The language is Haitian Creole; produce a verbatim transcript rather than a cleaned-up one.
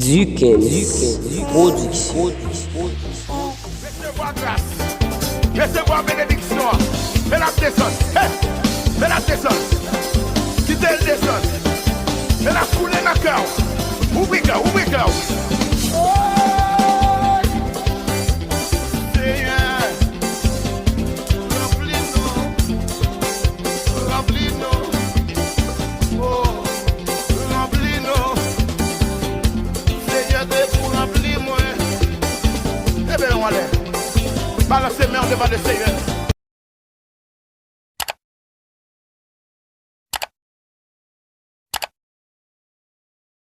Duquesne Production. Resevwa gras. Resevwa benediksyon an. Fè l ap desann. Hey! Fè l ap desann. Kite l desann. Fè l ap koule nan kè w. Ouvri kè w. Ouvri kè w. Woy! Senyè, ranpli nou. Ranpli nou. Oh, ranpli nou. Senyè, te pou ranpli mwen. Leve men w anlè. Balanse men w devan Lesenyè.